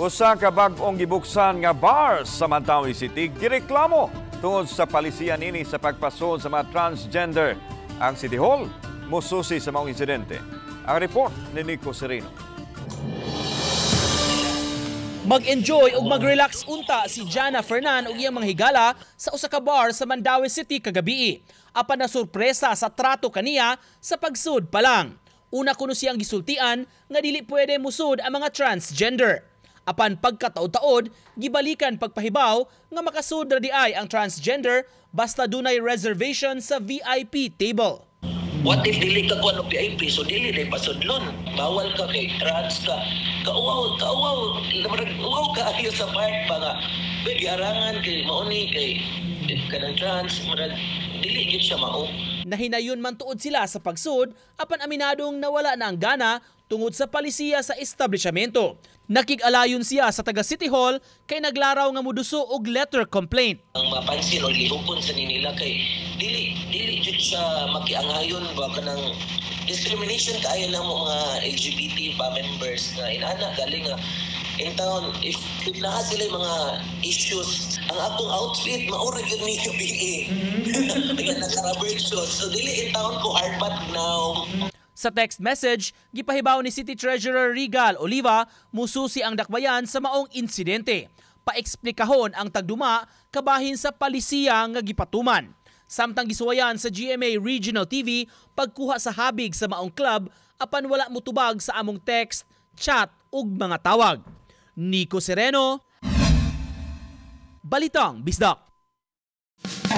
Usa ka bag-ong gibuksan nga bar sa Mandaue City gireklamo tungod sa palisiya nini sa pagpasod sa mga transgender. Ang City Hall mususi sa maong insidente. Ang report ni Nico Sereno. Mag-enjoy ug mag-relax unta si Jana Fernan ug iyang mga higala sa usa ka bar sa Mandaue City kagabii. Apan na sorpresa sa trato kaniya sa pagsud pa lang. Una kuno siyang gisultian nga dili pwede musud ang mga transgender. Apan pagkataod-taod, gibalikan pagpahibaw nga makasud ra di ay ang transgender basta dunay reservation sa VIP table. What if dili ka kuan og VIP, so dili day pasudlon? Bawal ka kay trans ka. Kauwaw, kauwaw, murag uwaw kaayo sa part pa nga. Uy, giarangan kay mao ni kay kanang trans, murag dili gyud siya mao. Nahinayon man tuod sila sa pagsud, apan aminadong nawala na ang gana tungod sa palisiya sa establishmento. Nakig-alayon siya sa taga City Hall kay naglaraw nga muduso og letter complaint. Ang mapansin or lihukon sa nila kay dili dili jud siya makiangayon ba, kanang discrimination kaayo namo mga LGBT pa members nga inana galing nga in town if naa sila yung mga issues. Ang akong outfit mao ra gyud ni UPA, kaya naka-rubber shoes, so dili in town ko hard bat now. Sa text message, gipahibaw ni City Treasurer Regal Oliva mususi ang dakbayan sa maong insidente. Paeksplikahon ang tagduma kabahin sa palisiya nga gipatuman. Samtang gisuwayan sa GMA Regional TV pagkuha sa habig sa maong club, apan wala mutubag sa among text, chat ug mga tawag. Nico Sereno, Balitang Bisdak.